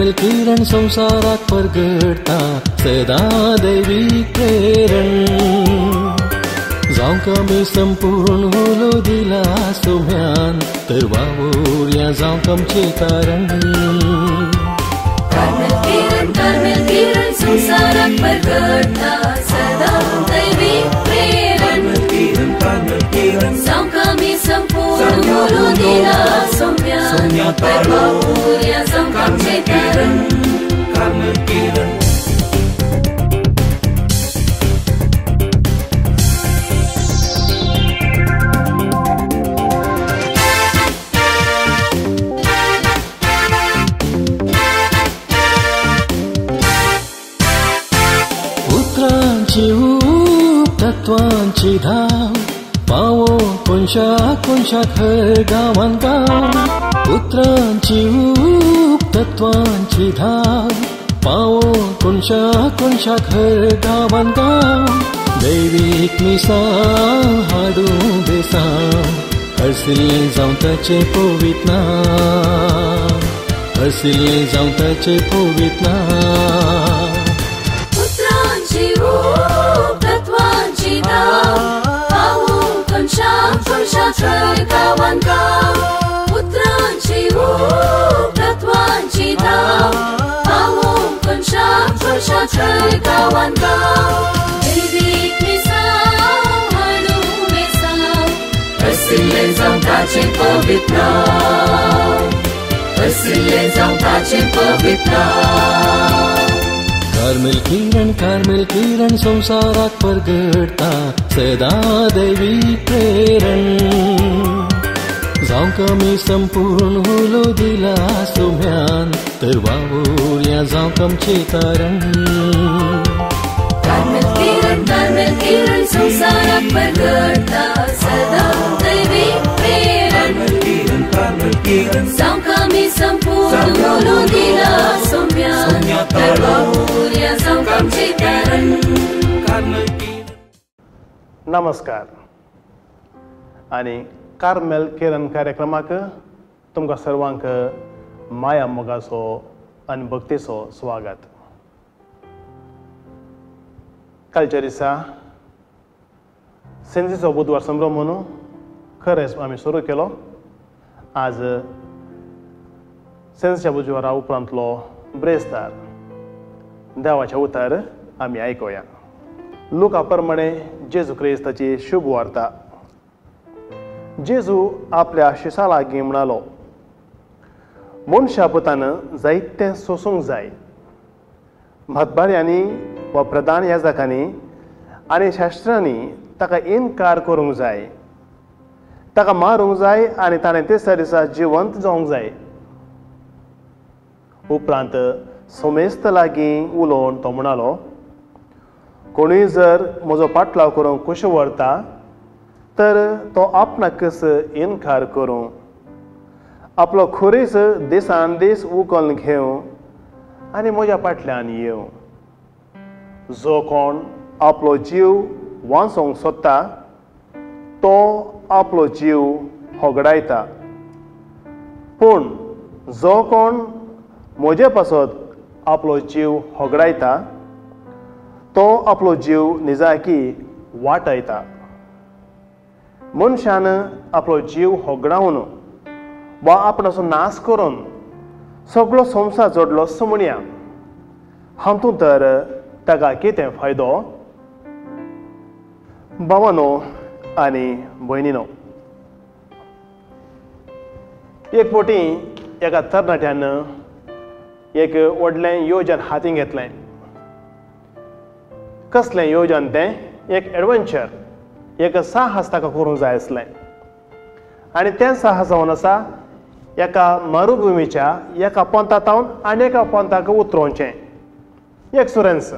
Carmel किरण संवसाराक परगटता सदां दैवीक प्रेरण. जावंक आमी संपूर्ण उलो दिला सोम्यान तर वावुरया जावंक आमचें तारण. कार्मेल किरण, कार्मेल किरण संवसाराक परगटता सदां दैवीक प्रेरण. जावंक आमी संपूर्ण उलो दिला सोम्यान तर वावुरया जावंक आमचें तारण. उतरांची ऊब तत्वांची धाव पावो कोनशा कोनशाक हर गांवान गांव. उतरांची ऊब तत्वांची धाव पावो कोनशा कोनशाक हर गांवान गांव. दैवीक मिसांव हाडूं बेसांव हरसिल्लें जावं ताचें पवित्र नांव, हरसिल्लें जावं ताचें पवित्र नांव. उतरांची ऊब तत्वांची धाव पावो कोनशा कोनशाक हर गांवान गांव. उतरांची ऊब तत्वांची धाव पावो कोनशा कोनशाक हर गांवान गांव. दैवीक मिसांव हाडूं बेसांव हरसिल्लें जावं ताचें पवित्र नांव, हरसिल्लें जावं ताचें पवित्र नांव. कार्मेल किरण, कार्मेल किरण संवसाराक परगटता सदां दैवीक प्रेरण. जावंक आमी संपूर्ण उलो दिला सोम्यान तर वावुरया जावंक आमचें तारण. कार्मेल किरण, कार्मेल किरण संवसाराक परगटता सदां दैवीक प्रेरण. जावंक आमी संपूर्ण उलो दिला सोम्यान तर वावुरया जावंक आमचें तारण. नमस्कार आनी कार्मेल किरण कार्यक्रमाक तुमकां सर्वांक माया मोगाचो आनी भक्तीचो स्वागत. कालच्या दिसा सेंजीचो बुधवार संभ्रम म्हणून खरेंच आमी सुरू केलो. आज सेंजीच्या बुधवारा उपरांतलो ब्रेस्तार देवाचें उतर आमी आयकुया. लुका प्रमाणे जेजू क्रिस्ताची शुभ वार्ता. जेजू आपल्या शिसा लागीं म्हणालो, मनशा पुतान जायतें सोसूंक जाय. म्हातबाऱ्यांनी वा प्रधान याजकांनी आनी शास्त्रांनी ताका इनकार करूंक जाय, ताका मारूंक जाय आनी ताणें तिसऱ्या दिसा जिवंत जावंक जाय. उपरांत समेस्त लागीं उलोवन तो म्हणालो, कोणूय जर म्हजो पाटलाव करूंक कुशी व्हरता तर तो आपणाकच इनकार करूं, आपलो खुरीस दिसान दीस उखल घेवं आनी म्हज्या फाटल्यान येवं. जो कोण आपलो जीव वांचोवंक सोदता तो आपलो जीव होगडायता, पूण जो कोण म्हजे पासत आपलो जीव होगडायता तो आपलो जीव निजाकी वाटायता. मनशान आपलो जीव होगडावन वा आपणाचो नाश करून सगळो संवसार जोडलो म्हणया, हातूंत तर ताका कितें फायदो? भावानो आनी भयणीनो, एक फावटी एका तरणाट्यान एक व्हडलें योजन हातीन घेतलें. कसलें योजन तें? एक एडवेंचर, एक साहस ताका करूंक जाय आसलें. आनी तें साहस जावन आसा एका मरुभुमीच्या एका पोंतांत आनी एका पोंताक उतरोवचें. एक सुरेंस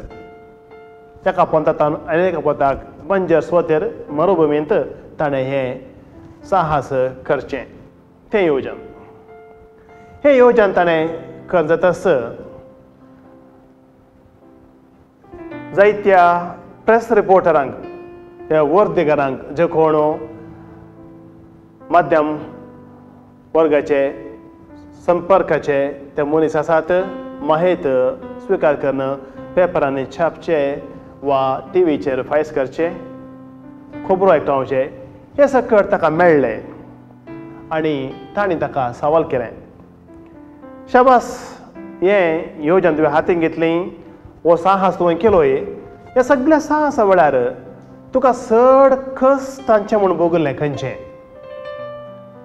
एका पोंतांत आनी एका पोंताक बंजर स्वतेर मरुभुमींत ताणें हें साहस करचें तें योजन. हें योजन ताणें करतस जायत्या प्रेस रिपोर्टरांक, त्या वर्देकारांक, जे कोण माध्यम वर्गाचे संपर्काचे ते मनीस आसात, माहित स्विकार करून पेपरांनी छापचे वा टी व्हीचेर फायस करचे, खबरो आयकतावचे, हें सकट ताका मेळ्ळें आनी तांणी ताका सवाल केलें, शाबास, हें योजन तुवें हातीन घेतली, हो साहस तुवें केलोय, ह्या सगळ्या साहसा वेळार तुका चड कश्टांचें म्हूण भोगलें खंयचें?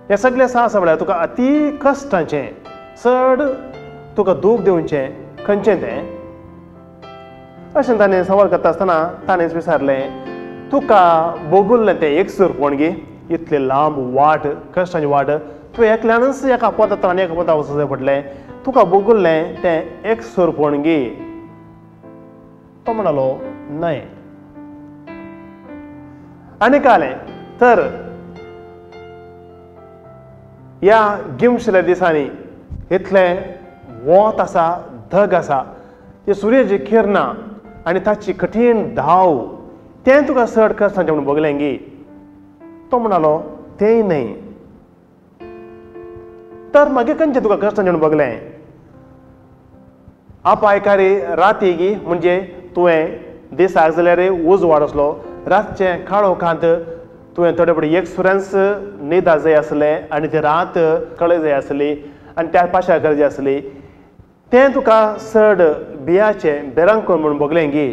ह्या सगळ्या साहसा वेळार तुका अती कश्टांचें, चड तुका दूख दिवचें खंयचें तें? अशें ताणें सवाल करता आसतना ताणें विचारलें, तुका भोगुल्लें तें एकसूर कोण गी? इतली लांब वाट, कश्टांची वाट, तुवें एकल्यानूच एका पोंतांत आनी एका पोंता वचूंक जाय पडलें, तुका भोगुल्लें तें एकसूर कोण गी? तो म्हणालो, न्हय. आनी कालें तर ह्या गिमशिल्ल्या दिसांनी इतलें वत आसा, धग आसा, ती सुर्याची किरणां आनी ताची कठीण धांव, तें तुका चड कश्टांचें म्हूण भोगलें गी? तो म्हणालो, तेंय न्हय. तर मागीर खंयचें तुका कश्टांचें म्हूण भोगलें? अपायकारी राती गी, म्हणजे तुवें दिसाक जाल्यार उजवाड आसलो, रातचें काळोखांत तुवें थोडे फावटी एक सुऱ्यांच न्हिदा जाय आसलें आनी ती रात कळय जाय आसली आनी त्या पाशार करची जाय आसली, तें तुका चड भियाचें बेरांकूर म्हूण भोगलें गी?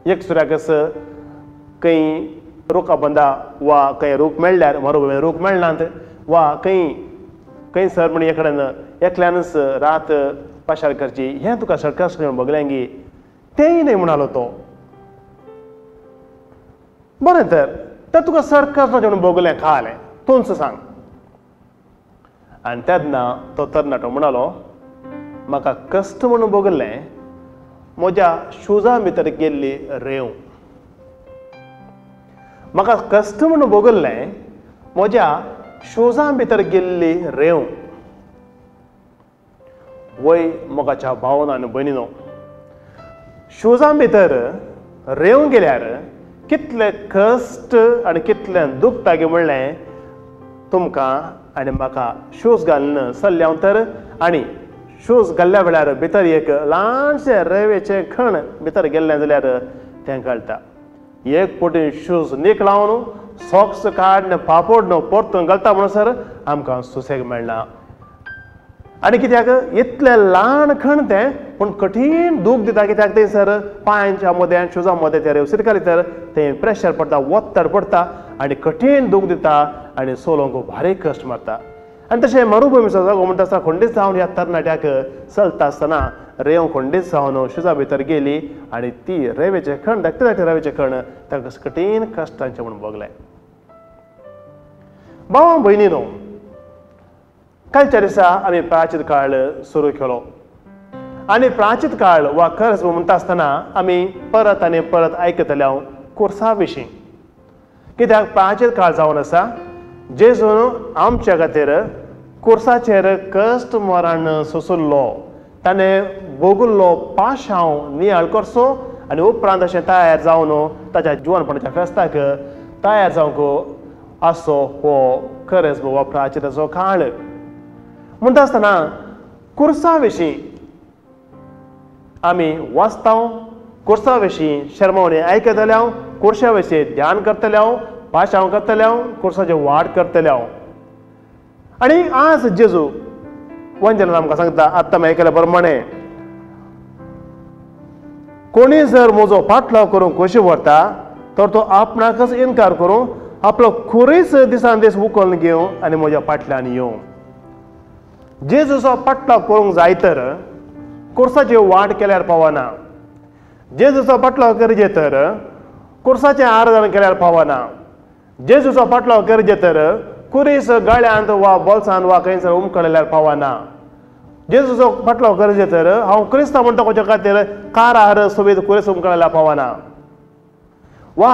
एक सुऱ्याकच खंय रुखा बंदा वा खंय रूख मेळ्ळ्यार, मरुभूंय रूख मेळनात, वा खंय खंय सर म्हण एकल्यान एकल्यानच रात पाशार करची, हें तुका चड कश्ट म्हूण भोगलें गी? तेंय न्हय म्हणालो तो. बरें तर, तर तुका चड कश्ट म्हणून भोगलें खालें तूंच सांग. आनी तेन्ना तो तरणाटो म्हणालो, म्हाका कश्ट म्हणून भोगलें म्हज्या शुजां भितर गेल्ली रेंव, म्हाका कश्ट म्हणून भोगलें म्हज्या शुजां भितर गेल्ली रेंव. वय मोगाच्या भावना आनी भयणीनो, शुजां भितर रेंव गेल्यार कितले कश्ट आनी कितलें दुखता गे म्हणलें तुमकां आनी म्हाका. शूज घालून चल्ले तर आनी शूज घाल्ल्या वेळार भितर एक ल्हानशें रेंवेचें खण भितर गेल्लें जाल्यार तें कळटा. एक पटी शूज निकळावन सॉक्स काडून पापोड परतून घालता म्हणसर आमकां सुसेग मेळना. आनी कित्याक इतलें ल्हान खण तें, पूण कठीण दूख दिता. कित्याक थंयसर पांयांच्या मदें शुजां मदें तें रेंव शिरकली तर तें प्रेशर पडटा, ओत्तड पडटा आनी कठीण दूख दिता आनी चलोवंक भारी कश्ट मारता. आनी तशें मरुभुमीचो जागो म्हणटा आसतना खंडीत जावन ह्या तरणाट्याक चलता आसतना रेंव खंडीत जावन शुजां भितर गेली आनी ती रेंवेचें खण, धाकटें धाकटें रेंवेचें खण ताका कठीण कश्टांचें म्हूण भोगलें. भावा भयणीनो, कालच्या दिसा आमी प्राचीत काळ सुरू केलो आनी प्राचीत काळ वा कर्ज म्हणटा आसतना आमी परत आनी परत आयकतले हांव कोर्सा विशीं. कित्याक प्राचीत काळ जावन आसा जेजून आमच्या खातीर कोर्साचेर कश्ट मरण सोंसुल्लो, ताणें भोगुल्लो पाशांव नियाळ करचो आनी उपरांत अशें तयार जावन ताच्या जिवनपणाच्या फेस्ताक तयार जावंक आसचो हो खरेंच वा प्राचिताचो काळ. म्हणटा आसतना कुर्सा विशीं आमी वाचता, कुर्सा विशीं शर्मावणी आयकतले हांव, कुर्शा विशीं ध्यान करतले हांव, पाशांव करतले हांव, कुर्साची वाड करतले हांव. आनी आज जेजू वंजनान आमकां सांगता, आत्तां आमी आयकल्या प्रमाणे, कोणी जर म्हजो फाटलाव करूंक खोशी व्हरता तर तो आपणाकच इनकार करूं, आपलो खुरीच दिसान दीस उखलून घेवं आनी म्हज्या फाटल्यान येवं. जेजूचो पाटलाव करूंक जाय तर कोर्साची वाट केल्यार पावना, जेजूचो पाटलाव करचे तर कोर्साचें आराधन केल्यार पावना, जेजूचो पाटलाव करचे तर कुरीस गळ्यांत वा बोल्सांत वा खंयसर उमकळल्यार पावना, जेजूचो फाटलो गरजे तर हांव क्रिस्तांव म्हणटा कोच्या खातीर कारार सोबीत कुरीस उमकळल्यार पावना, वा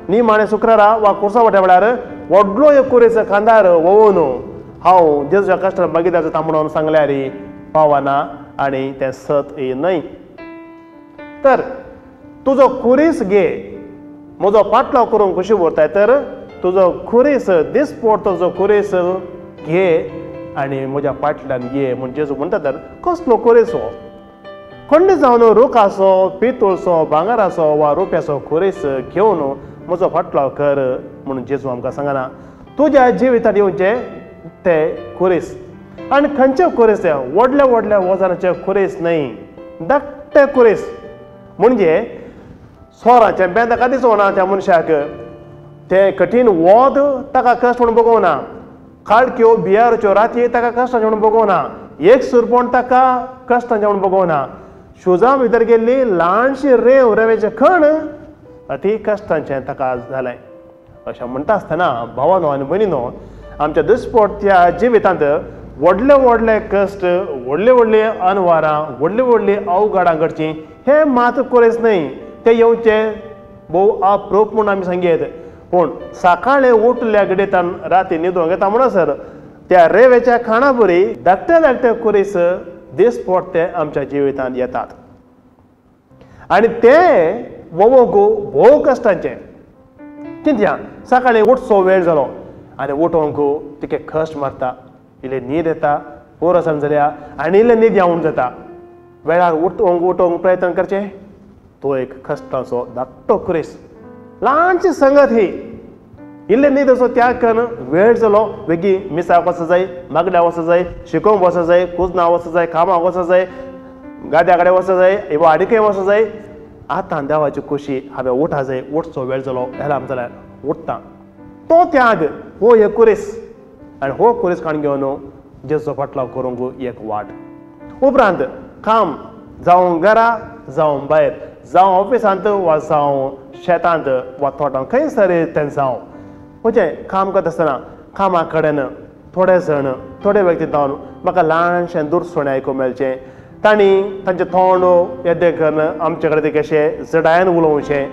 निमाणे शुक्रारा वा कुर्सा वाट्या वेळार व्हडलो एक कुरीस खांदार वोवन हांव जेजूच्या कश्टान भागीदार जाता म्हणून सांगल्यार पावना आनी तें सत न्हय. तर तुजो खुरीस घे, म्हजो पाटलाव करूंक खुशी उरताय तर तुजो खुरीस दिसपोट तुजो खुरीस घे आनी म्हज्या पाटल्यान ये म्हूण जेजू म्हणटा. तर कसलो खुरीस हो? खंड जावन रुखाचो, पितूळचो, भांगराचो वा रुप्याचो खुरीस घेवन म्हजो फाटलाव कर म्हणून जेजू आमकां सांगना. तुज्या जिवितांत येवचे ते खुरीस. आनी खंयचे खुरीस ते? व्हडल्या व्हडल्या वजनाचे खुरीस न्हय, धाकटे खुरीस. म्हणजे सोराचें बें ताका दिसना त्या मनशाक, तें कठीण वत ताका कश्ट म्हणून भोगोवना, काळक्यो बियारच्यो राती ताका कश्टांचें म्हणून भोगोवना, एक सुरपण ताका कश्टांचें म्हणून भोगोवना, शुजां भितर गेल्ली ल्हानशी रेंव, रेंवेचें खण अती कश्टांचें ताका जालें. अशें म्हणटा आसतना भावानो आनी भयणीनो, आमच्या दुस्पोटच्या जिवितांत व्हडले व्हडले कश्ट, व्हडले व्हडले अनवारां, व्हडली व्हडली अवघडां घडचीं हें मात खुरेस न्हय, ते येवचे भोव अप्रूप म्हूण आमी सांगयेत. पूण सकाळीं उठल्या घडयेतान राती न्हिदोंक येता म्हणसर त्या रेंवेच्या खाणा बरी धाकटे धाकटे खुरीस दिसपडटे आमच्या जिवितांत येतात आनी ते वोवोंक भोव कश्टांचें. चिंतया, सकाळीं उठचो वेळ जालो आनी उठोवंक तिके कश्ट मारता, इल्लें न्हीद येता, पुरो जाल्या आनी इल्लें न्हीद येवन जाता. वेळार उठोवंक उठोवंक प्रयत्न करचें, तो एक कश्टांचो धाकटो खुरीस. ल्हानशी संगत ही, इल्लें न्हीद असो त्याग करून वेळ जालो, बेगी मिसाक वचो जाय, मागण्या वचो जाय, शिकोवंक वचो जाय, कुजना वचो जाय, कामाक वचो जाय, गाद्या कडेन वचो जाय, वा आनी खंय वचो जाय. आतां देवाची खुशी हांवें उठा जाय, उठचो वेळ जालो, अलार्म जाल्यार उठता. तो त्याग हो एक खुरीस आनी हो खुरीस काण घेवन जेजूचो फाटलाव करूंक एक वाट. उपरांत काम जावं घरा, जावं भायर, जावं ऑफिसांत वा जावं शेतांत वा तोटांत, खंयसर तें जावं, म्हणजे काम करता आसतना कामा कडेन थोडे जण, थोडे व्यक्ती जावन म्हाका ल्हानशें दुरसणें आयकूंक मेळचें, तांणी तांचें तोंड येदें करून आमचे कडेन ते कशें जडायन उलोवचें,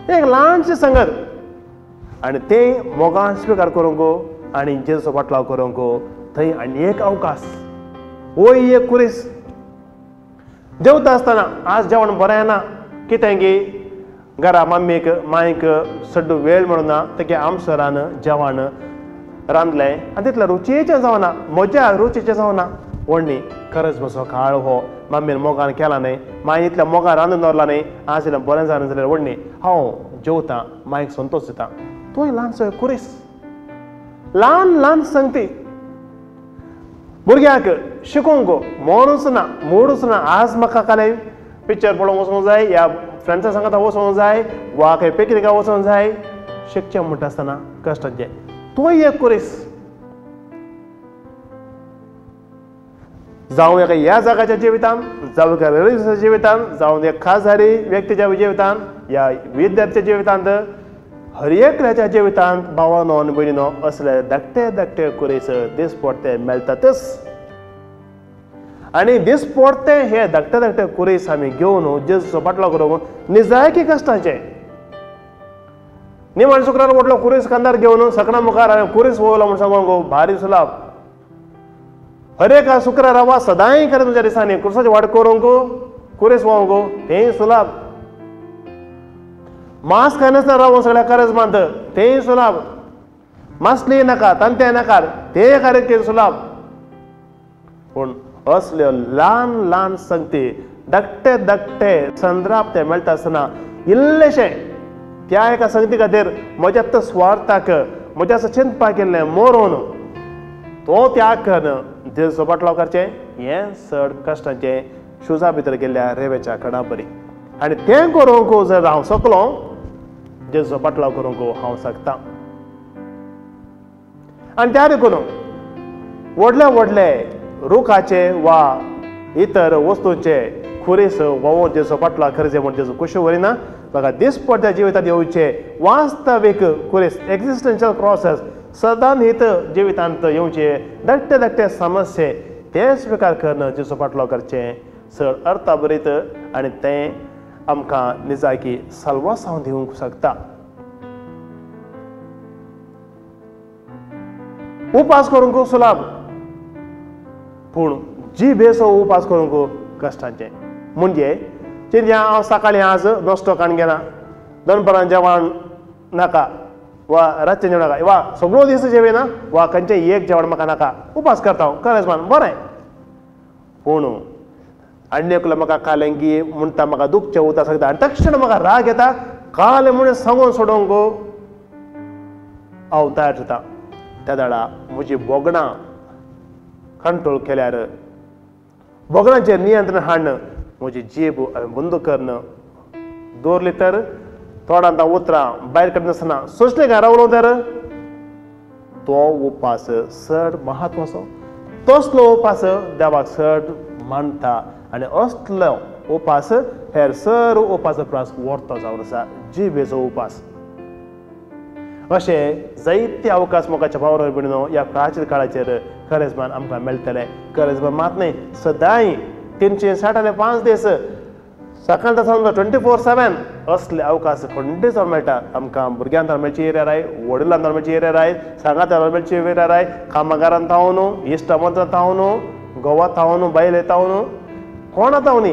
एक ल्हानशें संगत आनी तें मोगान स्विकार करूंक आनी जेजूचो फाटलाव करूंक थंय आनी एक अवकाश, होय एक खुरीस. जेवता आसतना आज जेवण बरें ना, कितें की घरा मम्मीक मायक सड्डू वेळ मेळना, तेगे आमसरान जेवण रांदलें आनी तितलें रुचयेचें जावना, म्हज्या रुचीचें जावना. व्हडली खरंच म्हजो काळ हो मम्मीन मोगान केला न्हय, माय इतल्या मोगान रांदून दवरला न्हय, आज इतलें बरें जालें जाल्यार व्हडली हांव जेवतां, मायक संतोश दिता. तोय ल्हानसो खुरीस. ल्हान ल्हान संगती भुरग्यांक शिकोवंक मनूच ना, मूडूच ना. आज म्हाका काल पिक्चर पळोवंक वचूंक जाय, ह्या फ्रेंड्सां सांगता वचूंक जाय, वा खंय पिकनिकाक वचूंक जाय, शिकचें म्हणटा आसतना कश्टांचें. तोय एक खुरीस. जावं एका ह्या जागाच्या जिवितान, जावं एका रिलिजियसाच्या जिवितान, जावं एक खाजदारी व्यक्तीच्या जिवितान, ह्या विद्यार्थ्याच्या जिवितांत, हर एकल्याच्या जिवितांत भावानो आनी भयणीनो असले धाकटे धाकटे खुरीस दिसपडटे मेळटातच. आनी दिसपडटे हे धाकटे धाकटे खुरीस आमी घेवन जेजूचो फाटलाव करूंक निजायकी कश्टांचें. निमाण शुक्रार व्हडलो खुरीस खांदार घेवन सकणा मुखार हांवें खुरीस वयलो म्हूण सांगूंक भारी सुलाभ. हर एका शुक्रारा वा सदांय खरें तुमच्या दिसांनी खुरसाची वाट करूंक खुरीस व्हांवंक तेंय सुलाभ. मांस खायनासतना रावूं सगळ्या करजमांत तेंय सुलाभ. मासली नाका, तांतें नाका, तें कार्यक्रम सुलाभ. पूण असल्यो ल्हान ल्हान संगती, धाकटे धाकटे संद्राप ते मेळटा आसतना इल्लेशें त्या एका संगती खातीर म्हज्या स्वार्थाक, म्हज्या चिंतपाक केल्लें मरोन तो त्याग करून जेजूचो फाटलाव करचें हें चड कश्टांचें, शुजा भितर गेल्ल्या रेंवेच्या खणा बरी. आनी तें करूंक जर हांव शकलो, जेजूचो फाटलाव करूंक हांव शकता. आनी त्या देखून व्हडले व्हडले रुखाचे वा इतर वस्तूंचे खुरीस व्हांवून जेजूचो फाटलाव करचें म्हूण जेजू खुशी व्हरिना. म्हाका दिसपडट्या जिवितांत येवचे वास्तवीक खुरीस, एक्झिस्टन्शियल क्रॉसेस, सदांहित जिवितांत येवचे धाकटे धाकटे समस्ये ते स्विकार करून जेजूचो फाटलाव करचें चड अर्थाभरीत आनी तें आमकां निजायकी साल्वासांव दिवंक शकता. उपास करूंक सुलाभ, पूण जिबेचो उपास करूंक कश्टांचें. म्हणजे चिंतया, हांव सकाळीं आज नश्टो काण घेना, दनपरां जेवण नाका वा रातचें जेवण नाका, वा सगळो दीस जेविना, वा खंयचें एक जेवण म्हाका नाका, उपास करता हांव, खरेंच मान बरें. पूण आनी एकलो म्हाका कालेंगी म्हणटा म्हाका दुखचें उता सांगता आनी तक्षण म्हाका राग येता कालें म्हणून सांगून सोडोवंक हांव तयार जाता. त्या दाडा म्हजी भोगणां कंट्रोल केल्यार भोगणांचेर नियंत्रण हाडून म्हजी जीब हांवें बंद करून दवरली तर तोंडांत उतरां भायर काडनासतना सोंसलें काय रावलो तर तो उपास चड म्हत्वाचो. तसलो उपास देवाक चड मानता आनी असलो उपास हेर सर उपासा परस व्हरतो जावन आसा जिबेचो उपास. अशें जायते अवकाश मोगाच्या भावना भयणीनो ह्या प्राचीन काळाचेर करेजमान आमकां मेळटले. करेजमान मात न्हय सदांय 365 दीस सकाळ सावन 24/7 असले अवकाश खंडीत जावन मेळटा आमकां. भुरग्यां मेळची एरियार I, वडिलां मेळची एरियार I, सांगातां मेळची एरियार I, कामागारान तावन, इश्टामत्रां तावन, गोवा तावन, बायले तावन, कोणा तावनी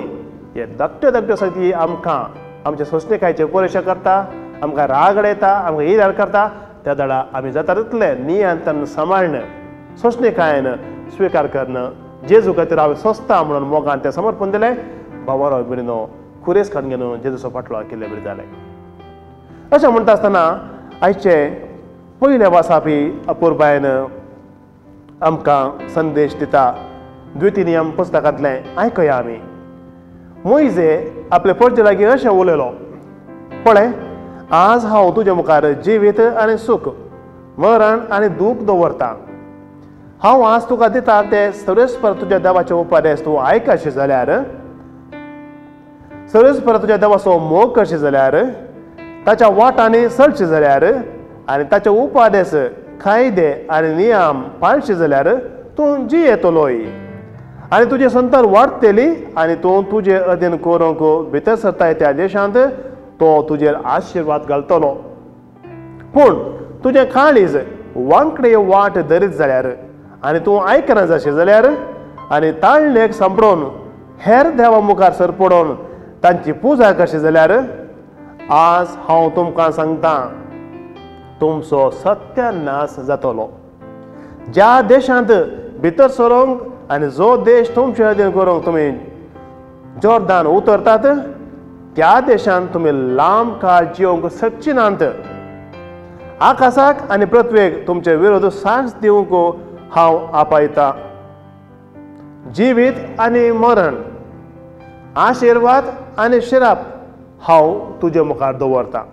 हे धाकट्यो धाकट्यो सगळी आमकां आमचे सोंसणीकायचे परीक्षा करता, आमकां रागड येता, आमकां इरार करता. त्या दाडा आमी जाता तितलें नियंत्रण सांबाळण सोंसणीकायेन स्विकार करून जेजू खातीर हांवें सोंसता म्हणून मोगान तें समर्पण दिलें. बाबा भयणीनो कुरेस काडून घेवन जेजूचो फाटलो केल्ले बरें जालें. अशें म्हणटा आसतना आयचे पयले वासापी अपुरबायेन आमकां संदेश दिता. द्वितीय नियम पुस्तकांतलें आयकया आमी. मोयजे आपले परजे लागीं अशें उलयलो, पळय आज हांव तुजे मुखार जिवीत आनी सूख, मरण आनी दूख दवरता. हांव आज तुका दिता ते सर्वेस्पर तुज्या देवाचे उपदेश तूं आयकशी जाल्यार, सर्वेस्पर तुज्या देवाचो मोग करशी जाल्यार, ताच्या वाटांनी चलशी जाल्यार आनी ताचे उपदेश कायदे आनी नियम पाळशी जाल्यार तूं जियेतलोय आनी तुजी संतान वाडटली आनी तूं तुजे अधीन करूंक भितर सरताय त्या देशांत तो तुजेर आशिर्वाद घालतलो. पूण तुजें काळीज वांकडे वाट धरीत जाल्यार आनी तूं आयकना जाशी जाल्यार आनी ताळणेक सांपडोवन हेर देवा मुखार सरपडोवन तांची पुजा करशी जाल्यार आज हांव तुमकां सांगता तुमचो सत्यानाश जातलो. ज्या देशांत भितर सरूंक आनी जो देश तुमचे अधीन करूंक तुमी जोर्दान उतरतात त्या देशांत तुमी लांब काळ जिवंक शकची नात. आकाशाक आनी पृथ्वेक तुमचे विरोध साक्ष दिवंक हांव आपयता. जिवीत आनी मरण, आशिर्वाद आनी शिराप हांव तुजे मुखार दवरता.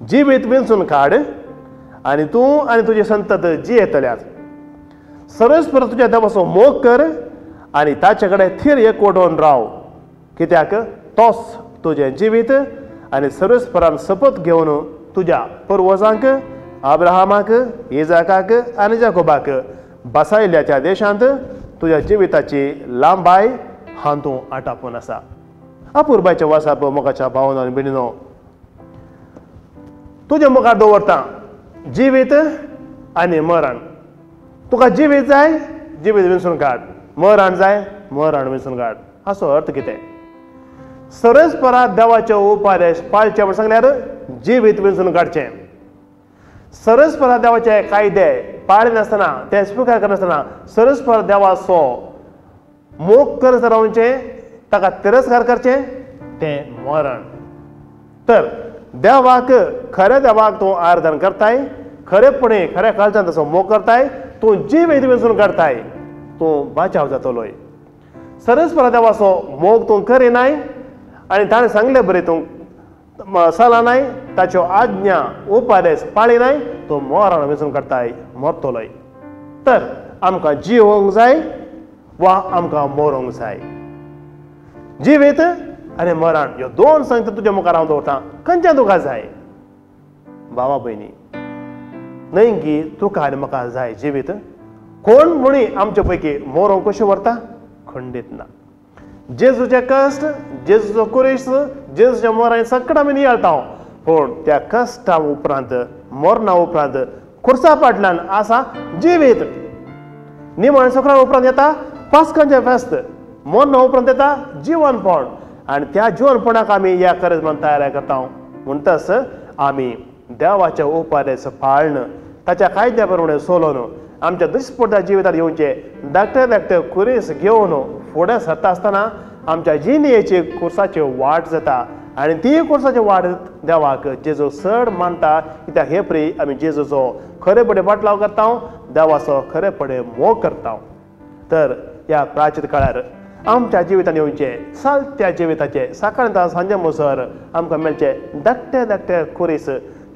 जिवीत विंचून काड आनी तूं आनी तुजी संतत जियेतल्यात. सर्वेस्पर तुज्या देवाचो मोग कर आनी ताचे कडेन थीर एकवटून राव, कित्याक तोच तुजें जिवीत आनी सर्वेस्परान शपथ घेवन तुज्या पुर्वजांक अब्राहमाक, इजाकाक आनी जाकोबाक बसायल्ल्या त्या देशांत तुज्या जिविताची लांबाय हातूंत आटापून आसा. अपुरबायचें वासाप मोगाच्या भावना आनी भयणीनो तुज्या मुखार दवरता जिवीत आनी मरण. तुका जिवीत जाय, जिवीत विंचून काड, मरण जाय, मरण विंचून काड. हाचो अर्थ कितें? सर्वेस्परा देवाचे उपदेश पाळचे म्हूण सांगल्यार जिवीत विंचून काडचें. सर्वेस्परा देवाचे कायदे पाळिनासतना, ते स्विकार करनासतना सर्वेस्पर देवाचो मोग करत रावचें, ताका तिरस्कार करचें, तें मरण. तर देवाक, खऱ्या देवाक तूं आराधन करताय, खरेपणी खऱ्या काळजान ताचो मोग करताय, तूं जिवीत विंचून काडताय, तूं बाचाव जातलोय. सर्वेस्पर देवाचो मोग तूं करिनाय आनी ताणें सांगले बरें तूं चलनाय, ताच्यो आज्ञा उपदेश पाळिनाय, तूं मरण विंचून काडताय, मरतलोय. तर आमकां जिवोंक जाय वा आमकां मरोंक जाय. जिवीत आनी मरण ह्यो दोन सांगता तुज्या मुखार हांव दवरता, खंयच्यान तुका जाय? भावा भयणी, न्हय की तुका आनी म्हाका जाय जिवीत. कोण म्हणी आमचे पैकी मरोंक कशें व्हरता? खंडीत ना. जेजूचे कश्ट, जेजूचो कुरेश, जेजूच्या मरण सगळें आमी नियाळटा, पूण त्या कश्टा उपरांत, मरणा उपरांत खुर्सा फाटल्यान आसा जिवीत. निमाण सगळ्या उपरांत येता पास्कांचें फेस्त, मरणा उपरांत येता जिवनपण आनी त्या जिवनपणाक आमी ह्या करेजमान तयार करता. म्हणटच आमी देवाच्या उपदेश पाळन, ताच्या कायद्या प्रमाणे चलोवन आमच्या दुस्पट्ट्या जिवितांत येवचे धाकटे धाकटे कुरेस घेवन फुडें सरता आसतना आमच्या जिणेची कोर्साची वाट जाता आनी ती कोर्साची वाट देवाक जेजू चड मानता कित्याक हे परी आमी जेजूचो खरे पडे फाटलाव करता, देवाचो खरे पडे मोग करता। तर ह्या प्राचीन काळार आमच्या जिवितान येवचे सालत्या जिविताचे सकाळ सांजे मुसर आमकां मेळचे धाकटे धाकटे खुरीस,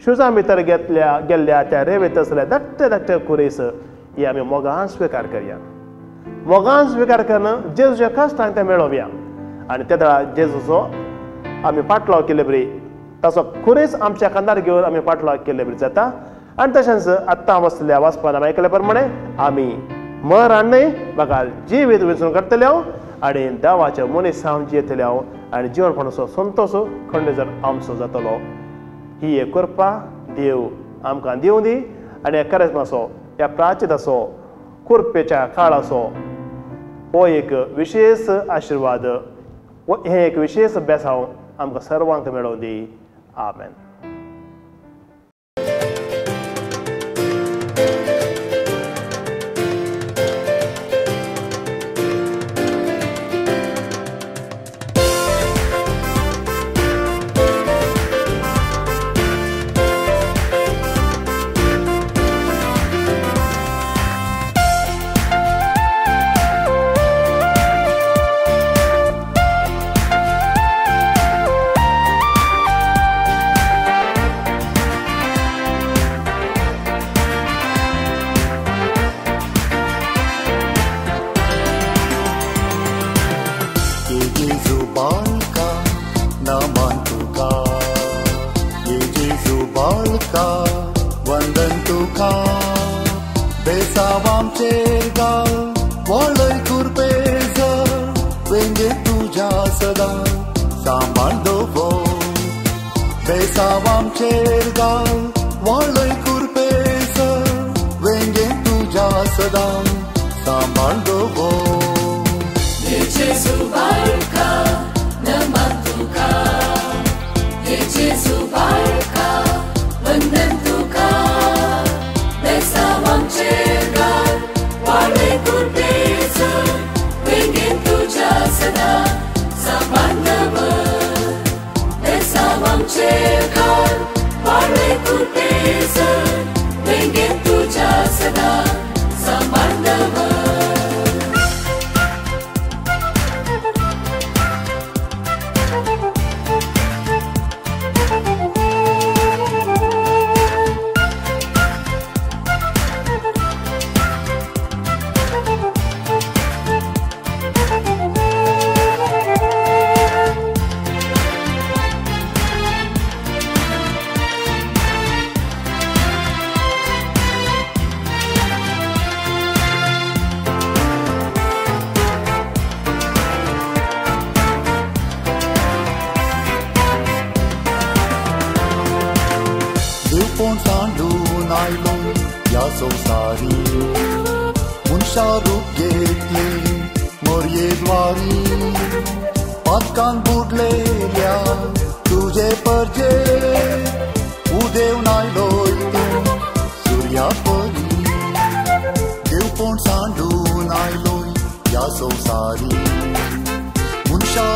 शुजां भितर घेतल्या गेल्ल्या त्या रेवेत आसल्या धाकटे धाकटे खुरीस हे आमी मोगान स्विकार करया। मोगान स्विकार करून जेजूच्या कश्टांक ते मेळोवया आनी त्या वेळार जेजूचो आमी पाटलाव केले बरी ताचो खुरीस आमच्या खांदार घेवन आमी पाटलाव केले बरी जाता। आनी तशेंच आत्तां बसल्या वाचपान आमी आयकल्या प्रमाणे आमी मरण न्हय बगाल जिवीत वेंचून काडटले आनी देवाचे मनीस हांव जियेतले हांव आनी जिवनपणाचो संतोश खंड जर आमचो जातलो। ही एक कृपा देव आमकां दिवं दी आनी ह्या करेस्माचो ह्या प्राचिताचो कृपेच्या काळाचो हो एक विशेष आशिर्वाद, हें एक विशेष बेसांव आमकां सर्वांक मेळोवं दी। आमेन। देवपण सांडून आयलो ह्या संवसारी मनशा